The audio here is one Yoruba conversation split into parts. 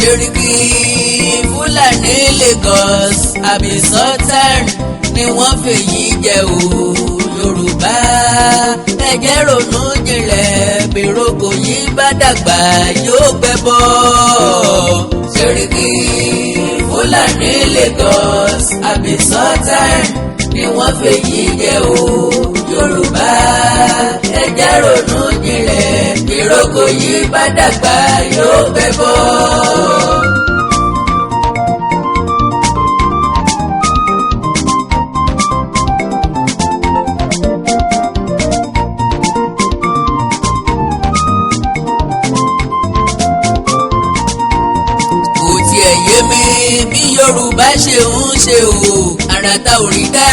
Ṣeríkì Fúlàní Lagos àbí Sultan ni wọ́n fèyí jẹ o. Yorùbá, ẹ jẹ́ ronú jinlẹ̀, bèròkò yìí bá dàgbà yóò gbẹ́bọ. Ṣeríkì Fúlàní Lagos àbí Sultan ni wọ́n fèyí jẹ o. Yorùbá, ẹ jẹ́ ronú jinlẹ̀, bèròkò yìí bá dàgbà yóò gbẹ́bọ. Kò tiẹ̀ yé mi bí Yorùbá ṣe ń ṣe o. Àrà tá ò rí dá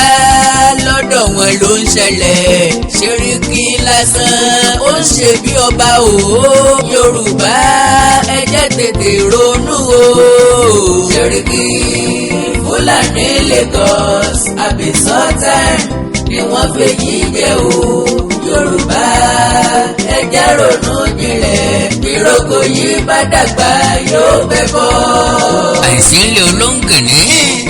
lọ́dọ̀ wọn ló ń ṣẹlẹ̀. Ṣeríkì lásán ó ń ṣe bí ọba o. Yorùbá, ẹ jẹ́ tètè ronú o. Ṣeríkì Fúlàní Lagos àbí Sultan ni wọ́n fèyí jẹ o. Yorùbá, ẹ jẹ́ ronú jinlẹ̀, bíròkò yìí bá dàgbà yóò gbẹ́bọ. Àìsí ilé olóńgìní,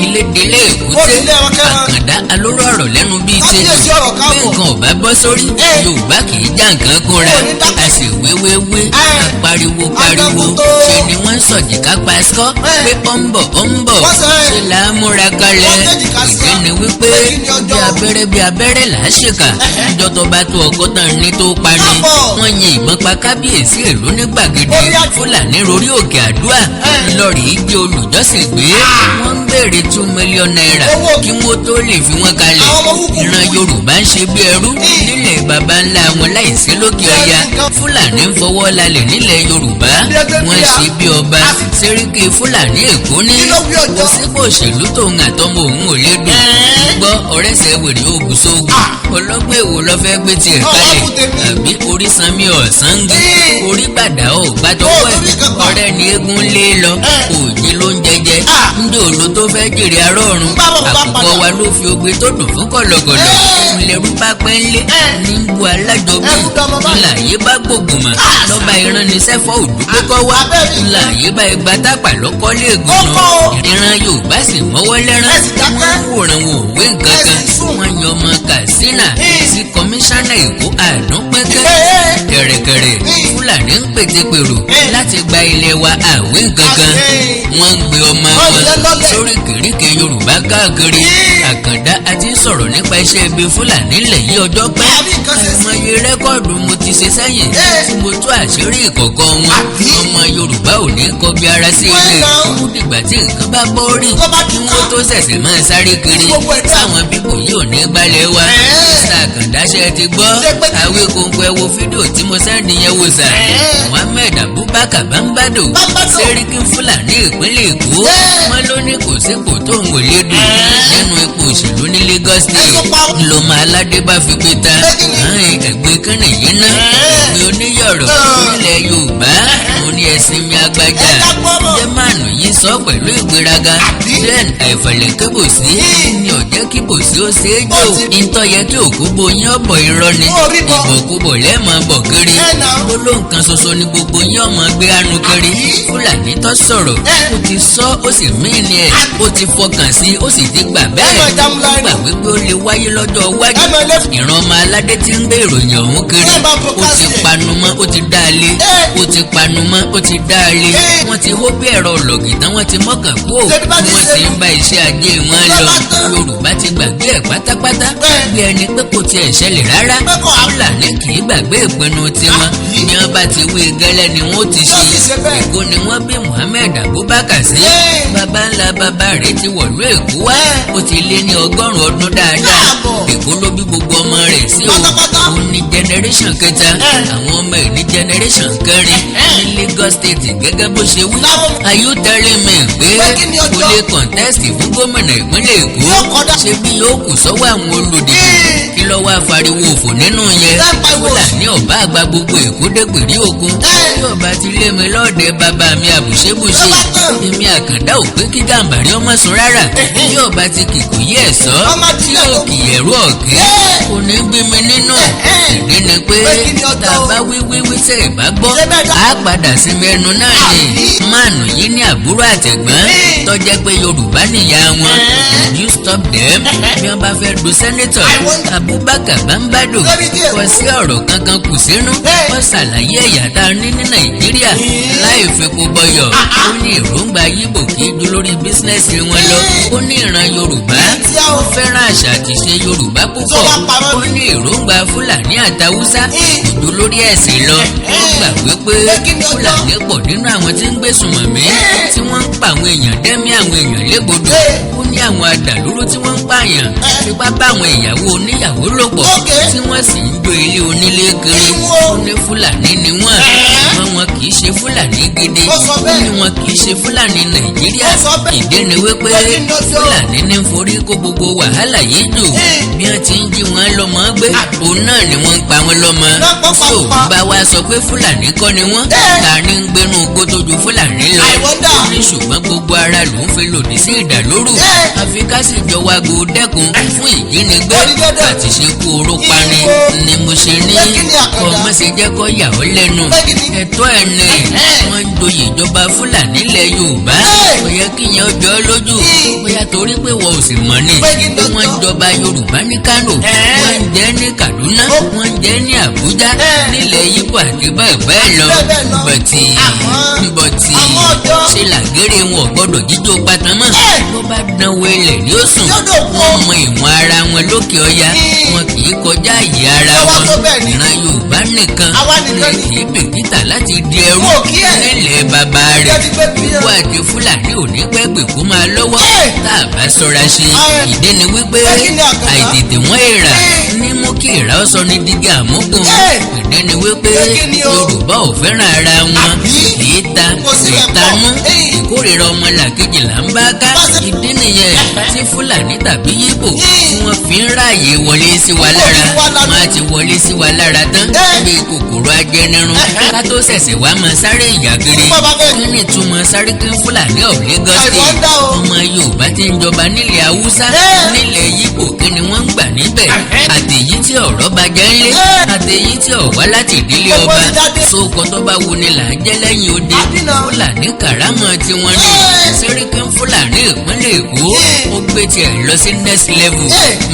ilé délé Ó èkúté. ti lé ẹran kẹ́ran. Àkàndá alóró ọ̀rọ̀ lẹ́nu bíi tẹ́lẹ̀. Kábíyèsí, ọ̀rọ̀ Bí káàbọ̀. nǹkan ò bá bọ́ sórí, Yorùbá kì í já nǹkan kúnra. Ó ní dákẹ́. A sì wéwéwé, a pariwo pariwo, Agbẹ́kútó. ṣe ni wọ́n ń sọ̀jìká pa ẹ̀sọ́ pé ó ń bọ̀, ó ń bọ̀. Wọ́n sọ ẹ́. Ṣe là á múra kalẹ̀. Wọ́n tẹ̀jìká sí Ìdí wa. ni wípé Pé kí ni ọjọ́? bí abẹ́rẹ́ bí abẹ́rẹ́ là á ṣèkà, ìjọ tó bá tó ọkọ tán ní tó pani. Káàbọ̀. Wọ́n yin ìbọn pa kábíyèsí ìlú ní gbàgede. Ó yá jù. Fúlàní rorí òkè àdúrà lọ́ọ̀rì jẹ́ olùjọ́sìn gbé. Wọ́n ń béèrè ₦2 million Owó. kí wọ́n tó lè fi wọ́n kalẹ̀. Àwọn ọmọ wúkú. Ìran Yorùbá ń ṣe bí ẹrú nílẹ̀ baba ńlá wọn láìsí lókè ọya. Fúlàní ń fọwọ́ lálẹ̀ nílẹ̀ Yorùbá. Bí ẹgbẹ́ Wọ́n bíi a. ṣe bí ọba. Sẹ́ríkì Fúlàní Èkó ní Kí ló wí ọjọ́? kò sípò òṣèlú tóun àtọmọ òun ò lè dùn gbọ́. Ọ̀rẹ́sẹ̀ wèrè ògùn sóògùn ọlọ́gbọ́n èwo ló fẹ́ gbé tiẹ̀ Ọ̀, kalẹ̀? wá kú tèmi. Àbí orísanmi ọ̀sángì, orí gbàdá ò gbàtọ́wọ́ Ó, ẹ̀. torí kan pa. Ọ̀rẹ́ ni eégún lé lọ, òjì ló ń jẹjẹ. Ndé òlo tó fẹ́ jèrè arọ́run? Bá bọ̀ bá Àkùkọ padà. wa ló fi ogbe tó dùn fún kọ̀lọ̀kọ̀lọ̀. Ńlẹ̀rú bá pẹ́ ńlé ní ń bu alájọbí. Ẹrú dọmọ báyìí. Ńlá yìí bá gbógun mọ̀ lọ́ba ìránnisẹ́fọ́ òdúgbò wá. Abẹ́ mi. Ńlá yìí bá igba tápà lọ́kọ́lé ègùn. Ó kọ́ o. Ìran Yorùbá sì mọ́wọ́ lẹ́rán. Ẹ sì dákẹ́. Wọ́n wòran, wò wé nǹkan Ẹ kan. sì sùn. Wọ́n yan ọmọ Katsina sí kọmíṣánná Èkó àdúnpẹ́kẹ́. Kẹ̀rẹ̀kẹ̀rẹ̀, Fúlàní ń pètèpèrò láti gba ilẹ̀ wa, àwé nǹkan kan. Wọ́n ń gbé ọmọ Wọ́n wọn jẹ́ lọ́lẹ̀. sórí kìríkì Yorùbá káàkiri. Àkàndá àti sọ̀rọ̀ nípa iṣẹ́ ibi Fúlàní lẹ̀ yí ọjọ́ pẹ́. Àbí nǹkan ṣe sí. Àìmọye record mo ti ṣe sẹ́yìn tí mo tú àṣírí ìkọ̀kọ̀ wọn. Àbí? Ọmọ Yorùbá ò ní kọbi ara sí Well ilé. now. Ó dìgbà tí nǹkan bá bọ́ rí Tó bá kí túká. wọ́n tó ṣẹ̀ṣẹ̀ máa sáré kiri. Gbogbo ẹ̀ dá. Sáwọn bíbò yìí ò ní gbalẹ̀ wa. Mr. Àkàndá, ṣe ti gbọ́? Ṣé pé kí ni? Àwé kòǹkò, ẹ wo fídíò tí mo send yẹn wò sà. Muhammed Abubakar Bambado, Bambado. Sẹ́ríkì Fúlàní ìpínlẹ̀ Èkó, wọ́n ló ní kò sípò tó ń wòlé dùn nínú ipò òṣèlú ní Lagos Ẹ State. sọ pa ó. Ńlọmọ aládé bá fi gbé ta. Pé kí ni? Àìn ẹ̀gbin kánì yìí ná ẹ̀gbin oníyọ̀rọ̀ nílẹ̀ Yorùbá. Mo ní ẹ̀sìn mi agbájá. Ẹ ká gbọ́rọ̀. Jẹ́mánù yìí sọ pẹ̀lú ìgbéraga. Àbí? Then àìfẹ̀lẹ̀ kébòsí ní ọ̀jẹ́ kíbòsí ó ṣe é jò. Ó ti- Ìtọ́ yẹ kí òkú bo yín ọ̀bọ̀ irọ́ ni. Ó rí bọ̀. Ìbọ̀kúbọ̀ lẹ́ẹ̀mọ́ bọ̀ kiri. Ẹ nà. Gbólóhùn kan ṣoṣo ni gbogbo yín ọmọ gbé anu kiri. Àbí? Fúlàní tó sọ̀rọ̀, ó ti sọ, ó sì mí ni ẹ̀, ó ti fọkàn sí, ó sì ti gbà bẹ́ẹ̀. Ẹ máa jámúlá Ó gbà ẹnu. wípé ó lè wáyé lọ́jọ́ iwájú. Ẹ máa lé- Ìran ọmọ aládé tí ń gbé ìròyìn ọ̀hún kiri, Ẹ máa ó broadcast ti ẹ̀. panumọ́, ó ti dá a lé. Ó ti panumọ́, ó ti dá a lé. Wọ́n ti hó bí ẹ̀rọ ọ̀lọ́gì tán, wọ́n ti mọ́kàn kú ò. Ṣebí bá ti Wọ́n ṣe ti ń bá iṣẹ́ ajé wọn Ló lọ. bá tán. Yorùbá ti gbàgbé ẹ̀ pátápátá Bẹ́ẹ̀. bí ẹni pé kò tiẹ̀ ṣẹlẹ̀ rárá. Pé kò á- Fúlàní kì í gbàgbé ìpinnu tiwọn. Àbí? Ní wọ́n bá ti wí gẹ́lẹ́ ni wọ́n ti Yóò ṣe. sì ṣe bẹ́ẹ̀. Èkó ni wọ́n bí Muhammed Abubakar sí. Baba ńlá bàbá rẹ̀ ti wọ̀lú Èkó wá. Ó ti lé ní 100 ọdún dáadáa. Káàbọ̀. Èkó ló bí gbogbo ọmọ rẹ̀ sí o. Pátápátá. Òun ní generation kẹta, àwọn ọmọ ẹ̀ ní generation kẹrin ní Lagos State gẹ́gẹ́ bó ṣe wí. Láwọn- Are you telling me pé Pé kí ni kò ọjọ́? lè contest fún gómìnà ìpínlẹ̀ Èkó? Yóò kọ́dá. Ṣé bí yóò kù sọ́wọ́ àwọn olùdìbò? Kí ló wá fariwo òfò nínú yẹn? Tá ń pariwo òfò. Fúlàní ọba àgbà gbogbo Èkó dégbèrè òkun. Ẹ́. Tí ọba ti lé mi lọ́ọ̀dẹ bàbá mi àbùṣebùṣe, Ló bá tán. èmi Àkàndá ò pé kí Gàǹbàrí ọmọ sùn rárá. Tí ọba ti kìkù yí ẹ̀ sọ́ Ọmọ tí àdìlẹ̀ yóò tó. kì ẹ̀rú ọ̀kẹ́, Ẹ́. kò ní bí mi nínú. Ìdí ni ni pé Pé kí ni ọjọ́ tá a o? bá wí wí wí tẹ̀ ẹ̀ bá gbọ́, Ṣé bẹ́ẹ̀ dá? á padà sí mẹ́nu náà ni. Àbí? Máàlù yìí ní àbúrò àtẹ̀gbọ́n tó jẹ́ pé Yorùbá nìyá wọn. You stop them bí wọ́n bá fẹ́ du senator. I wonder. Abubakar Bambado Lórí díẹ̀. kò sí ọ̀rọ̀ kankan kù sínú. Wọ́n ṣàlàyé ẹ̀yà tá a ní ní Nàìjíríà láì fepo bọyọ̀. Ó ní èròǹgbà Yíbò kì í ju lórí business wọn lọ. Ó ní ìran Yorùbá, Tí a ó ò fẹ́ràn àṣà àti ìṣe Yorùbá púpọ̀. Tó bá parọ́ Ó ni. ní èròǹgbà Fúlàní àtàwùsá Eh. kò ju lórí ẹ̀sìn lọ. Ó gbà wípé Pé kí ni ọjọ́? Fúlàní pọ̀ nínú àwọn tí ń gbé sùnmọ̀mí, tí wọ́n ń pa àwọn èèyàn, dẹ́mí àwọn èèyàn légbodò. Ó ní àwọn adàlúrú tí wọ́n ń pààyàn, fipá bá àwọn ìyàwó oníyàwó lò pọ̀, tí wọ́n sì ń jó ilé onílé kiri. Ìwọ. Ó ní Fúlàní ni wọ́n, ṣùgbọ́n wọn kì í ṣe Fúlàní gidi. Ó sọ Ó bẹ́ẹ̀. ní wọn kì í ṣe Fúlàní Nàìjíríà. Ó sọ bẹ́ẹ̀. Ìdí ni wípé Pé kí ni ọjọ́? Fúlàní ní forí kó gbogbo wàhálà yìí jù. Bí wọ́n ti ń jí wọn lọ́mọ gbé, òun náà ni wọ́n ń pa wọn lọ́mọ. Lọ́pọ̀ Tí òun pàápàá. bá wá sọ pé Fúlàní kọ́ ni wọ́n, ta ni ń gbénú igbó tó ju Fúlàní lọ? I wonder. Ó ní ṣùgbọ́n gbogbo ara ló ń fi lòdì sí ìdàlúrù. Àfi ká sì jọ wago dẹ́kun fún ìjínigbé Ó di dandan. àti ṣekú oró pani. Ìwọ. Ni mo ṣe ní Pé kí ni àkàndá? kọ́ má ṣe jẹ́ kó yà ọ́ lẹ́nu. Pé kí ni? Ẹ̀tọ́ ẹ̀ ni wọ́n ń joyè ìjọba Fúlàní ilẹ̀ Yorùbá. Kò yẹ kí yẹn ó jọ ọ́ lójú, bóyá torí pé wọ́n ò sì mọ̀ ni Pé kí ni pé wọ́n ń ọjọ́? jọba Yorùbá ní Kánò, wọ́n ń jẹ́ ní Kaduna, wọ́n ń jẹ́ ní Àbújá, nílẹ̀ Yíbò àti bẹ́ẹ̀ bẹ́ẹ̀ lọ. Àti bẹ́ẹ̀ bẹ́ẹ̀ lọ. Bọ̀tì bọ̀tì Àmọ́ ọjọ́. ṣe làgérè wọn ò gbọ́dọ̀ jíjó patán mọ́. Tó bá dánwó ilẹ̀ ní ó sùn. Yóò dòkú o. Wọ́n mọ ìwọ̀n ara wọn lókè ọya, wọn kì í kọjá àyè ara Ṣé wá wọn. tó bẹ́ẹ̀ ni? Ìran Yorùbá nìkan Àwa nìkan ni. kì í bìkítà láti di ẹrú Wọn ò kí ẹ̀. nílẹ̀ bàbá rẹ̀. Jẹ́ ti pé bí Ikú àti Fúlàní ò ní pẹ́ pè kó máa lọ́wọ́ tá a bá ṣọ́ra ṣe. Ìdí ni wípé Pé kí ni àkàndá? àìtètè wọ́n èèrà ní mú kí èèrà ó sọ ní dígí àmúgùn. Ìdí ni wípé Pé kí ni o? Yorùbá ò fẹ́ràn ara wọn. Àbí? Kì í ta Kò sí ẹ̀kọ́. ìtanú, ìkórìíra ọmọlàkejì là ń bá ká. Ìdí nìyẹn tí Fúlàní tàbí Yíbò tí wọ́n fi ń ráàyè wọlé sí wa lára. sí wa lára. Wọ́n á ti wọlé sí wa lára tán bí kòkòrò ajẹnirun, ká tó ṣẹ̀ṣẹ̀ wá máa sáré ìyà kiri. Fún bàbá bẹ́ẹ̀. Kí ni ìtumọ̀ sáré kí Fúlàní of Lagos I State, wonder o. ọmọ Yorùbá ti ń jọba nílẹ̀ Haúsá, nílẹ̀ Yíbò, kí ni wọ́n ń gbà níbẹ̀? Àtèyí tí ọ̀rọ̀ bá jẹ́ ńlé, àtèyí tí ò wá láti ìdílé Gbogbo ọba, ti jáde. sóko tó bá wuni là ń jẹ́ lẹ́yìn odi. Àbínà. Fúlàní kàrámọ̀ tiwọn ni. Sẹ́ríkì Fúlàní ìpínlẹ̀ Èkó, ó gbé tiẹ̀ lọ sí next level.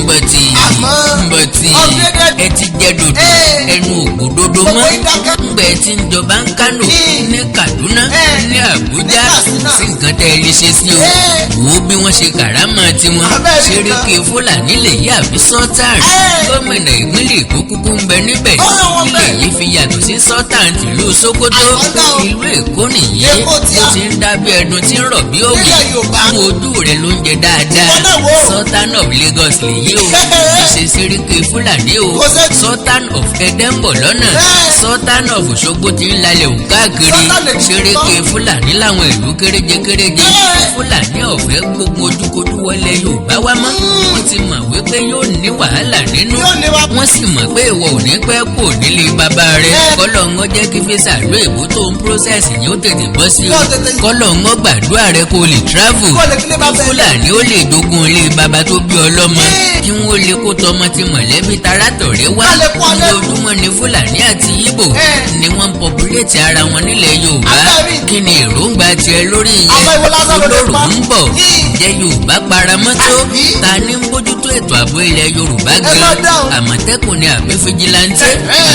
Bọ̀tì Àmọ́, bọ̀tì upgraded. ẹ ti jẹ́ dòdò, ẹnu ògbódodo Gbogbo mọ́. yín dákẹ́. Ńgbẹ́ tí ń jọba ń Kánò, ní Kaduna, ní Àbújá, Ní Katsina. sí nǹkan tẹ́ ẹ lè ṣe sí o. Wo bí wọ́n ṣe kàrámọ̀ tiwọn. Abẹ́rẹ́ Sẹ́ríkì Fúlàní lè yí àbí Sultan? Gómìnà ìpínlẹ̀ Èkó kúkú ń bẹ níbẹ̀. Ó ràn wọ́n Ilé bẹ́ẹ̀. yìí fi yàtọ̀ sí Sultan tìlú Sókótó. I wonder o. Ìlú Èkó nìyí. Èkó tí Ó a. ti ń dábí ẹdun tí ń rọ̀ bí ògùn. Nílẹ̀ Yorùbá. Fún ojú rẹ̀ ló ń jẹ dáadáa. Ìwọ náà wò ó. Sultan of Lagos lèyí o, kì í ṣe Sẹ́ríkì Fúlàní o. Kò sẹ́- Sultan of Ẹdẹ ń bọ̀ lọ́nà. Sultan of Òṣogbo ti ń lalẹ̀ òun káàkiri. Sultan Èkìtì Sẹ́ríkì kọ́. Fúlàní láwọn ìlú kéréje kéréje. Fúlàní ọ̀fẹ́ gbógun ojúkojú wọlé Yorùbá wá mọ́. Wọ́n ti mọ̀ wípé yóò ní wàhálà nínú. Yóò ní wa- Wọ́n sì mọ̀ pé ìwọ ò ní pẹ́ kò nílé bàbá rẹ̀. Kọ́lọ̀ ń jẹ́ kí visa ìlú èbó tó ń process yìí ó tètè bọ́ sí o. Kó tètè- Kọ́lọ̀ ń gbàdúrà rẹ kó o lè travel. Kó lè fi lé bàbá ẹ. Fúlàní ó lè jogún ilé bàbá tó bí ọlọ́mọ, kí wọ́n lè kó tọmọ ti mọ̀lẹ́bí tarátọ̀rẹ́ wá. Ká lè kó ọ lẹ́rù. Ojoojúmọ́ ni Fúlàní àti Yíbò ni wọ́n ń populate ara wọn nílẹ̀ Yorùbá. Abẹ́rẹ́. Kí ni èròǹgbà tiẹ̀ lórí ìyẹn? Àmọ́ ìwọ lásán ló lè Olóró pa. ń bọ̀. Jẹ́ Yorùbá paramọ́tò. Àbí? Ta ní ń bójútó ètò ààbò ilẹ̀ Yorùbá Ẹ má gan? dáhùn. Àmọ̀tẹ́kùn ni àbí vigilante?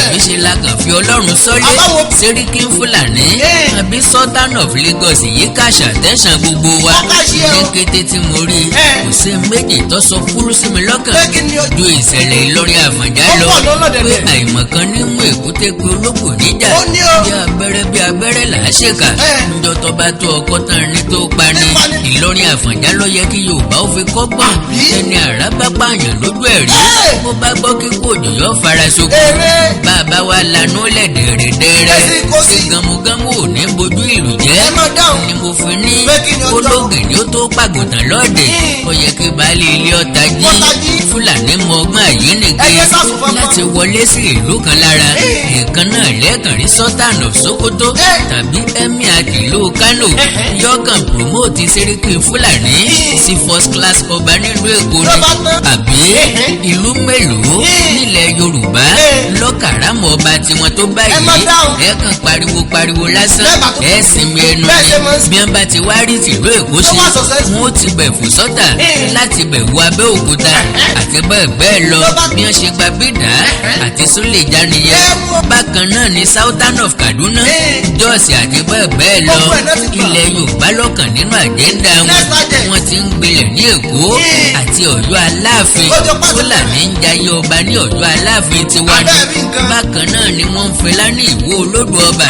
Àbí ṣe la kàn fi Ọlọ́run sọ́lé? Àbáwo- Sẹ́ríkì Fúlàní àbí Sultan of Lagos yìí kàṣà tẹ̀sán gbogbo wa. Wọ́n kàṣí ẹ Ní o. kété tí mo rí i, kò sí méjì tó sọ kúrú sí mi lọ́kàn Pé kí ni o- ju ìṣẹ̀lẹ̀ Ìlọrin Àfọ̀njá Ó lọ, pọ̀ lọ́nà pé dẹ̀dẹ̀. àìmọ̀kan ní mú èkúté pé olóko níjà. Ó ní o. Bí abẹ́rẹ́ bí abẹ́rẹ́ là á ṣèkà. Ńjọ tó bá tó ọkọ tán ní tó pa ni. Nípa ni. Ìlọrin Àfọ̀njá ló yẹ kí Yorùbá ó fi kọ́gbọ́n. Àbí? Ẹni àrá bá pààyàn lójú ẹ̀ rí, bó bá gbọ́ kíkó òjò yóò fara ṣoko. Eré. Bàbá wa lanú lẹ̀ dẹ̀rẹ̀dẹ̀rẹ̀, Kẹ́sì kó sí. ṣé gamugamu ò ní bojú ìlú jẹ́? Ẹ má dáhùn. Ni mo fi ní Pé kí ni ọjọ́? ológin ni ó tó pàgùntàn lọ́ọ̀dẹ̀. Ó yẹ kí baálé ilé ọ̀tá jí. Ọ̀tá jí. Fúlàní mọ ọgbọ́n àyínnìke Ẹ yé sàsùn fọ́nfọ́n. Láti wọlé sí ìlú kan lára ìkan náà lẹ́ẹ̀kan rí Sultan of Sokoto tàbí Emir tìlú Kano yọkàn promote Sẹ́ríkì Fúlàní sí first class ọba nílùú Èkó Ló ni. bá tán. Àbí ìlú mélòó nílẹ̀ Yorùbá lọ́kàràmọ́ ọba tiwọn tó Ẹ má báyìí? dáhùn. Ẹ kàn pariwo pariwo lásán, Bẹ́ẹ̀ bá tó- ẹ sinmi ẹnu Bẹ́ẹ̀ ṣe máa ń ni. Bí wọ́n bá ti wá rí tìlú Èkó Ló ṣe, wá successful. wọ́n ó ti bẹ̀ fò sọ́tà láti bẹ̀ wọ Abẹ́òkúta àti bẹ́ẹ̀ bẹ́ẹ̀ lọ. Ló bá- Bí wọ́n ṣe gba Bídà àti Súlèjà nìyẹn. Ẹ mú- Bákan náà ni Sultan of Kaduna, Jos àti bẹ́ẹ̀ bẹ́ẹ̀ lọ. Gbogbo ẹ̀ náà ti gbà. Ilẹ̀ Yorùbá lọ́kàn nínú agenda wọn. Next target. Wọ́n ti ń gbilẹ̀ ní Èkó àti Ọ̀yọ́ Aláàfin. Ó jọ pàṣẹ. Fúlàní ń jayé ọba ní Ọ̀yọ́ Aláàfin tiwa ni. Abẹ́ mi nǹkan. Bákan náà ni wọ́n ń fẹlá ní Ìwó Olódò Ọba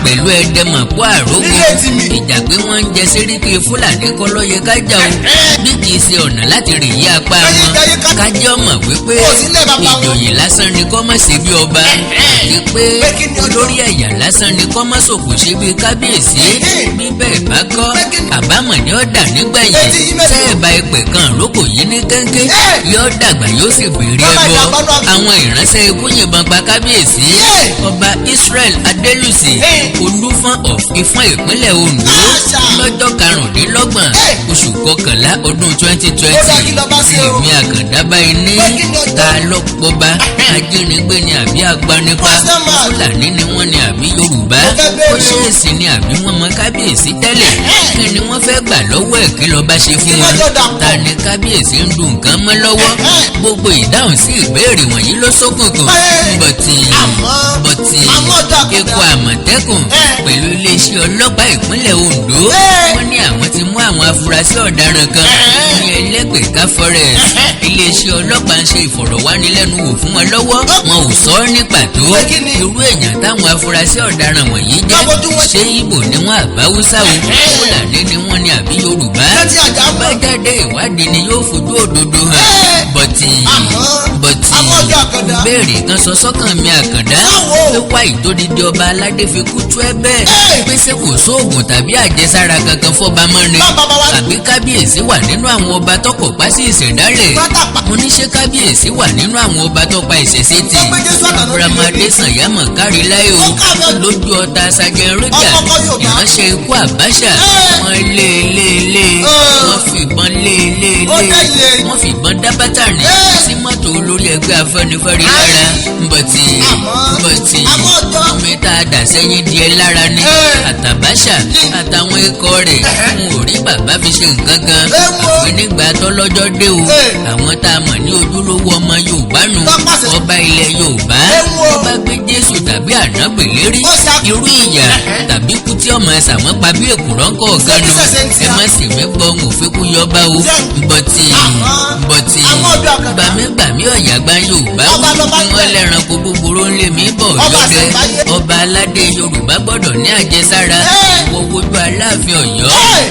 pẹ̀lú Ẹdẹmọ̀kú àrógò. Nílé tìmí. Ìjà pé wọ́n ń jẹ Sẹ́ríkì Fúlàní kọ́ ló yẹ ká jà o, bí kì í ṣe ọ̀nà láti rè yí apá Káyé wọn. jayé ká- Kájọ́ mọ̀ wípé Kò sílẹ̀ bàbá wọn. ìjòyè lásán ni kọ́ mọ̀ sí bí ọba, àti pé Pé kí ni ọjọ́? olórí ẹ̀yà lásán ni kọ́ mọ̀ sòkò ṣe bí kábíyèsí. Bí bẹ́ẹ̀ bá kọ́, Pé kí ni? àbámọ̀ ni ó dà nígbẹ̀yìn. Etí yín mélòó? Tẹ́ ẹ̀ bá ipẹ̀ kan rókò yìí ní kẹ́ńkẹ́, yóò dàgbà, yóò sì béèrè Bàbá ẹbọ. ìjàmbá náà. Àwọn ìránṣẹ́ ikú yìnbọn pa kábíyèsí Ọba Israel Adélùsì, Olúfọ́n of Ifọ̀n, ìpínlẹ̀ Ondo, Àṣà. lọ́jọ́ 25 oṣù kọkànlá ọdún twenty Ó dá kí twenty. lọ bá ṣe o. Èmi Àkàndá báyìí ní Pé kí ni ọjọ́? ta ló pọba? Ajínigbé ni àbí agbanipa? Question mark. Fúlàní ni wọ́n ni àbí Yorùbá? Mo fẹ́ béèrè Ó o. ṣèèsì ni àbí wọ́n mọ kábíyèsí tẹ́lẹ̀? Kí ni wọ́n fẹ́ gbà lọ́wọ́ ẹ̀? Kí lọ́ba ṣe fún Kí wọn? lọ́jọ́ dàpọ̀? Ta ni kábíyèsí ń dùn nǹkan mọ́ lọ́wọ́? Gbogbo ìdáhùn sí ìbéèrè wọ̀nyí ló ṣókùnkùn. Bọ̀tì bọ̀tì Àmọ́ ọjọ́ Àkàndá. ikọ̀ Àmọ̀tẹ́kùn pẹ̀lú iléeṣẹ́ ọlọ́pàá ìpínlẹ̀ Ondo, wọ́n ní àwọn ti mú àwọn afurasí ọ̀daràn kan ní Ẹlẹ́gbẹ̀ká forest. Iléeṣẹ́ ọlọ́pàá ń ṣe ìfọ̀rọ̀wánilẹ́nuwò fún wọn lọ́wọ́. Wọn ò sọ ọ́ ní pàtó Pé kí ni? irú èèyàn táwọn afurasí ọ̀daràn wọ̀nyí jẹ́. Kábojú wọn- Ṣé Ìgbò ni wọ́n, àbáwúsá o? Fúlàní ni wọ́n ni àbí Yorùbá? Létí àjà mọ̀. Bájáde ìwádìí ni yóò fojú òdodo hàn. Bọ̀tì Àmọ́- bọ̀tì àmọ́ ọjọ́ Àkàndá. ìbéèrè kan sọ sọ́kàn mi, Àkàndá, Báwo? pé wá ìdódidi ọba aládé fi kú tú ẹ bẹ́ẹ̀, pé ṣé kò sóògùn tàbí àjẹsára kankan fọba mọ́ ni? Bá bàbá wa- Àbí kábíyèsí wà nínú àwọn ọba tọkọ̀ pa sí ìṣẹ̀dálẹ̀? Pátápá. Mo ní ṣé kábíyèsí wà nínú àwọn ọba tó pa ìṣẹ̀ṣe tì? Ó pé Jésù àtàná Abraham ti lè rí. Adésànyà mọ̀ kárí láyé o. Ó kàwé ọdún. Lójú ọta Sergeant Roger, Ọkọ̀ Yorùbá. ìránṣẹ́ ikú Àbáṣà, wọ́n lé lé lé, wọ́n fìbọn lé lé Ó lé, dẹ́yẹ. wọ́n fìbọn dá bátànì sí mọ́tò olórí ẹgbẹ́ Afẹ́nifẹ́re lára. Bọ̀tì Àmọ́- bọ̀tì àmọ́ ọjọ́. omi tá a dà sẹ́yìn díẹ̀ lára ni. Àtàbáṣà àtàwọn ikọ̀ rẹ̀ n ò rí bàbá fi ṣe nǹkan kan Ewo. àfi nígbà tọ́lọ́jọ́ dé o. Àwọn tá a mọ̀ ní ojúlówó ọmọ Yorùbá nù. Tọ́pàṣẹ. Ọba ilẹ̀ Yorùbá, Ewo. ọba gbé Jésù tàbí ànábì lérí, Ó ṣá- irú ìyà tàbí kú tí ọmọ ẹ̀sà wọn pa bí èkùrọ́ kọ̀ọ̀kan Ṣé nù. bí ṣẹ̀ṣẹ̀ ń Ẹ tíya? má sì mí gbọ́, ń òfin kú yọba o. Jẹ́- Bọ̀tì Àmọ́- bọ̀tì àmọ́ ọjọ́ Àkàndá. gbàmígbàmí ọ̀yà gbá Yorùbá Ọba lọba wọ́n jẹ́. lẹ́ranko búburú ń lé mi bọ̀ Ọba lọ́dẹ. àṣẹ̀ǹbáyé. Ọba aládé Yorùbá gbọ́dọ̀ ní àjẹsára. Wo wojú Aláàfin Ọ̀yọ́,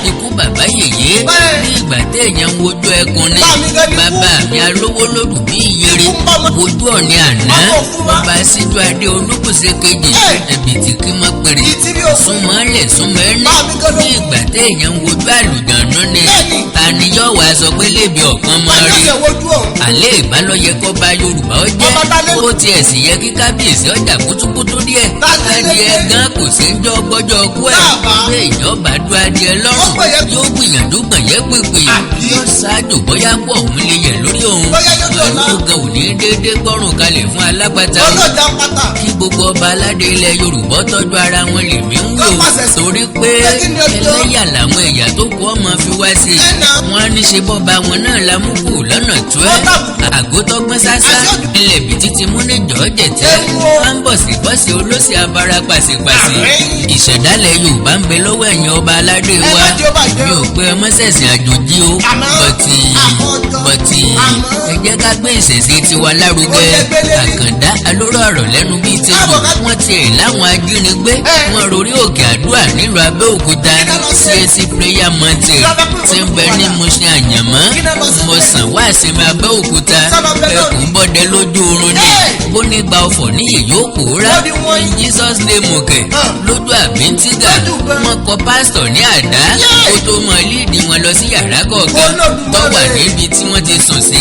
ikú bàbá yèyé, bí ìgbà téèyàn ń wojú ẹkùn ni. Bá mi gan ni kú. Bàbá mi alówó lòdù bí ìyèrè, Ikú ń bá ọmọ- wojú Ọ̀ní àná, Ọmọ òfin wa. Ọba Síjú Adé Olúkùsẹ kejì, ẹ̀bìtì kí mọ́ pèrè, Ìtìrí òfin. súnmọ́ lẹ̀ súnmọ́ ẹni, Bá mi gan ló bí ìgbà téèyàn ń wojú àlùjànnú ni. Bẹ́ẹ̀ni. Ta ni yóò wá sọ pé lébi ọ̀kan mọ́ Bá rí? yóò ṣe wojú òun. Àlẹ́ ìbálòyẹ kọ́ bá Yorùbá ó jẹ́. Ọba ta lé- Ó tiẹ̀ sì yẹ kí kábíyèsí ọjà kútúkútú díẹ̀. Ta lé Adìẹ lé- gan kò sí ń jọ gbọ́jọ́ kú ẹ̀. Bàbá. Pé ìjọba du adìẹ lọ́rùn, Ó pè yẹ- yóò gbìyànjú gbọ̀nyẹ́ pèpè, Àbí? yóò ṣáájú bóyá kú ọ̀hún lè yẹ lórí òun. Bóyá yóò dọ̀la. Pẹ̀lú gan ò ní déédéé gbọ́rùn kalẹ̀ fún alápatà. Ọlọ́jà pátá. Kí gbogbo ọba aládé ilẹ̀ Yorùbá tọ́jú ara wọn lèmi ń wò, Kọ́ pàṣẹ sí. torí pé Pé kí ni ọjọ́? ẹlẹ́yà làwọn ẹ̀yà tó kù ọmọ fi wá sí i. Ẹ̀nà. Wọ́n á ní ṣe bọ́ba wọn náà la mú kù lọ́nà tó ẹ́. Wọ́n tàbùkù. Àgótọ́gbọ́n sásá Àti òdù- ilẹ̀ bí títí mú ní jọ́jẹ̀tẹ́. Ewu. À ń bọ̀ sí bọ́sì olóṣì abara pàṣípàṣí. Àmín. Ìṣẹ̀dálẹ̀ Yorùbá ń bẹ lọ́wọ́ ẹ̀yin ọba aládé Ẹ wa. má jẹ́ ó bàjẹ́ Mi o. ò pé ọmọ ṣẹ̀sìn àjòjì o. Àmọ́- Bọ̀tì àmọ́ ọjọ́- bọ̀tì àmọ́- ẹ jẹ́ ká gbé ìṣẹ̀ṣe tiwa lárugẹ. Ó jẹ́ gbélé ní. Àkàndá alóró ọ̀rọ̀ lẹ́nu bíi tẹ́lẹ̀. Káàbọ̀ ká- Wọ́n tiẹ̀ láwọn ajínigbé, wọ́n rorí òkè àdúrà nílùú Abẹ́òkúta, Kí ná lọ sí? CAC Prayer Mountain Kí ná fẹ́ pín tí ń bẹ ní olùkọ́ Mushin Àyànmọ́, Kí ná lọ sí? Mọ̀sán wá sinmi Abẹ́òkúta. Sábà bẹ náà. Ẹkùn bọ́dẹ lójú oorun ni. Bó ní gba ọfọ̀ níyì yóò pòórá. Wọ́n ní wọ́n In Jesus name òkè. Lójú àbíntígà, Lójú gan. wọ́n kọ pásítọ̀ ní àdá Yé! kó tó mọ líìdì wọn lọ sí yàrá kọ̀ọ̀kan Olódùmarè. tó wà níbi tí wọ́n ti sùn sí.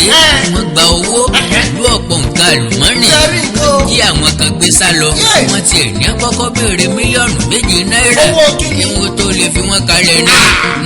Wọ́n gba owó Nǹkan àlùmọ́nì. Ṣé rí nǹkan o? Jí àwọn kan gbé sá lọ. Wọ́n tiẹ̀ ní kọ́kọ́ béèrè 2 mílíọ̀nù náírà Owó kíni? kí wọ́n tó lè fi wọ́n kalẹ̀ ní.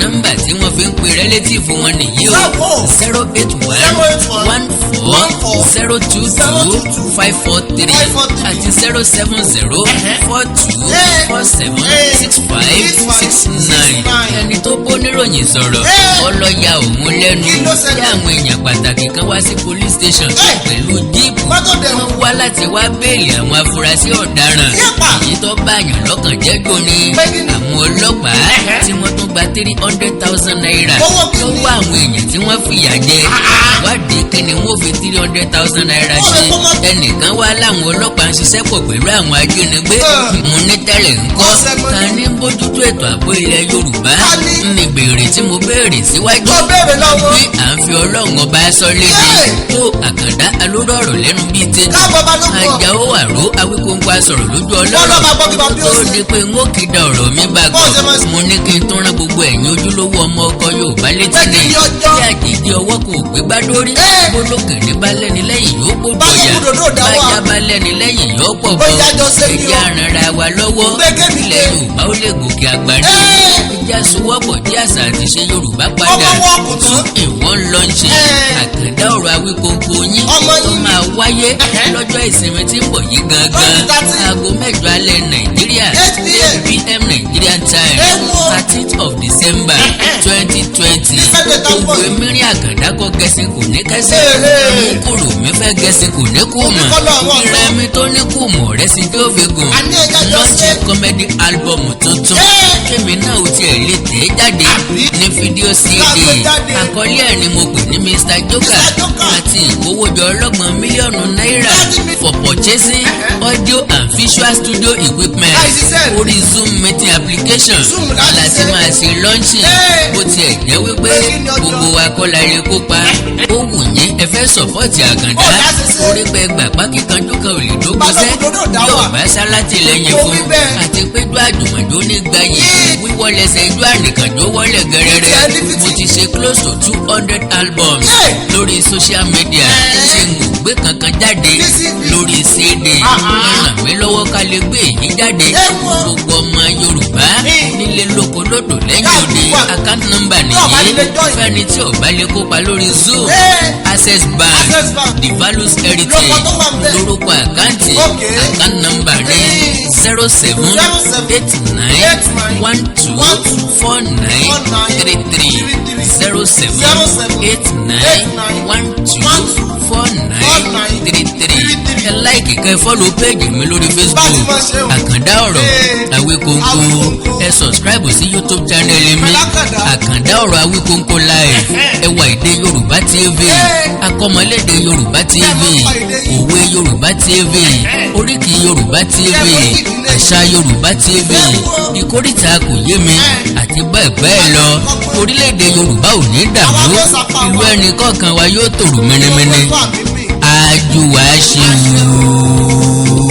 Nọ́mbà tí wọ́n fi ń pe relative wọn nìyí o: Sáwọ́. 081 081 14 14 022 022 543 543 àti 070 42 47 65 69. Ẹni tó bó níròyìn sọ̀rọ̀, ọlọ́ya òun lẹ́nu Kí ló tí ṣẹlẹ̀? àwọn èèyàn pàtàkì kan wá sí police station pẹ̀lú jíìpù. Mọ́tò dẹ̀rùn. Wọ́n wá láti wá béèlì àwọn afurasí ọ̀daràn. Yẹ́pà. Èyí tó báyàn lọ́kàn jẹ́ jù ni Pé kí ni? àwọn ọlọ́pàá tí wọ́n tún gba ₦300,000 Owó kí ni? lọ́wọ́ àwọn èèyàn tí wọ́n fìyà jẹ. Ìwádìí kí ni wọ́n fi ₦300,000 Wọ́n ṣe? lè kó mọ́tò. Ẹnìkan wá láwọn ọlọ́pàá ń ṣiṣẹ́ pọ̀ pẹ̀lú àwọn ajínigbé. Mo ní tẹ́lẹ̀ ńkọ́? Ọ̀sẹ̀ mọ́. Ta ní bójútó ètò ààbò ilẹ̀ Yorùbá? Ta ni? Ní béèrè tí mo béèrè síwájú Tó béèrè lọ́wọ́. bí à ń fi Ọlọ́run Ọba sọ léde tó Àkàndá alóró ọ̀rọ̀ lẹ́nu bíi tẹ́tù. Káàbọ̀, Balógun. Àjàó àró Awíkóńkó asọ̀rọ̀ lójú ọlọ́rọ̀. Wọ́n lọ́ máa gbọ́ kí bàbá tó ó ṣe. di pé n ó kì í da ọ̀rọ̀ mi bá Bọ́ọ̀ ṣe máa gbọ́, ṣe. mo ní kí n tún rán gbogbo ẹ̀yin ojúlówó ọmọ ọkọ Yorùbá létí Pé ni kí ni ọjọ́? bí àjèjì ọwọ́ kò gbé gbá dórí, bólókèrè bá lẹ́ni lẹ́yìn yóò pò bọ̀yà, Balógun dòdò dá wà. bájá bá lẹ́ni lẹ́yìn yóò pọ̀ Ó bọ̀. yá jọ ṣe ni o. Ẹjẹ́ arànra wa lọ́wọ́, Gbé kébi ilẹ̀ gbé. Yorùbá ó lè gòkè àgbà ní. Ìjà sowọ́pọ̀ tí àṣà àti ṣe Yorùbá padà. Ọmọ wọn kò tán. Ìwọ́n lọ ń ṣe Àkàndá ọ̀rọ̀ Awíkóńkó yín Ọmọ tó yín. máa wáyé lọ́jọ́ ìsinmi tí ń bọ̀ yìí gangan, Lọ́dún 13. aago 8 alẹ́ Nàìjíríà, 8 p.m. 8 p.m. Nigerian time, Ewo. 13th of December 2020. Ní Sunday tó ń bọ̀ Gbogbo yìí. mìíràn, Àkàndá kọ́ gẹ̀ẹ́sì kò ní kẹ́sì, kúrò mi fẹ́ gẹ̀ẹ́sì kò ní kú Omi mọ̀ kọ́ lọ àwọn ọ̀dọ́. ìrẹ́mi tó ní kú mọ̀ rẹ́ sí tí ó fi gùn. Àní ẹja jọ Lọ́ọ̀ṣì ṣe. comedy album tuntun kémi náà ò tiẹ̀ lè tẹ̀ jáde Àbí? ní fídíò CD. Ká gbé jáde. Àkọlé ẹ̀ ni mo pè ní Mr Joker Mr. Joker. àti ìkówójọ 30 mílíọ̀nù náírà 30 for purchasing audio and visual studio equipment. Láì ṣiṣẹ́. Orí Zoom meeting application Zoom láti láti ṣe. máa ṣe launching. Bó tiẹ̀ jẹ́ wípé Pé kí ni ọjọ́? gbogbo wa kọ́ la lè kópa, ó wù yín, ẹ fẹ́ support Àkàndá, Ó láti ṣe. orí pé gbàgbá kíkanjú kan ò lè dógún sẹ́ Balógun dòdò dá wà. yóò bá sálátìlẹ́yìn Kò fún wí bẹ́ẹ̀. àti péjú àjùmọ̀jó ní gbayì, wíwọlẹsẹ̀ ijó ànìkànjó wọlé gẹrẹrẹ. Ti ẹni fìtì. Mo ti ṣe close to 200 albums lórí social media tí n ò gbé kankan jáde Ní CD. lórí CD. Ah, ah. Ràn mí lọ́wọ́ ká lè gbé èyí jáde. Ewo. Gbogbo ọmọ Yorùbá nílé lóko lódò lẹ́yìn odi, Káàkiri wà. account number Tí ò bá nìyí lè join. fẹ́ni tí ò bá lè kópa lórí Zoom: Access Bank, Access Bank. The Values Heritage Lórúkọ tó wà ńbẹ̀. lórúkọ àkáǹtì. Account number ní 07 07 89 89 12 12 49 49 33 33 07 07 89 89 12 12 49 49 33. 33. Ẹ like, kẹ́ follow page mi lórí Bá Facebook, ti máa ṣe o. Àkàndá ọ̀rọ̀ Awíkóńkó. Awíkóńkó. Ẹ subscribe sí YouTube channel mi, Alákàndá. Àkàndá ọ̀rọ̀ Awíkóńkó live, Ẹwà Èdè Yorùbá TV, Akọ́mọlédè Yorùbá TV, Ẹ mọ̀ pa èdè yìí. Òwe Yorùbá TV, Oríkì Yorùbá TV, Ẹ mọ̀ sí ìdílé. Àṣà Yorùbá TV, Ẹ wo. Ìkórìtà kò yé mi àti bẹ́ẹ̀ bẹ́ẹ̀ lọ. Orílẹ̀-èdè Yorùbá ò ní dàrú, Àwa ló sàpá ìlú wa. ẹnì kọ̀ọ̀kan wa yóò tòrò mẹ́nẹ́mẹ́nẹ́. Gbogbo àmì mi. Àjùwà ṣe wò.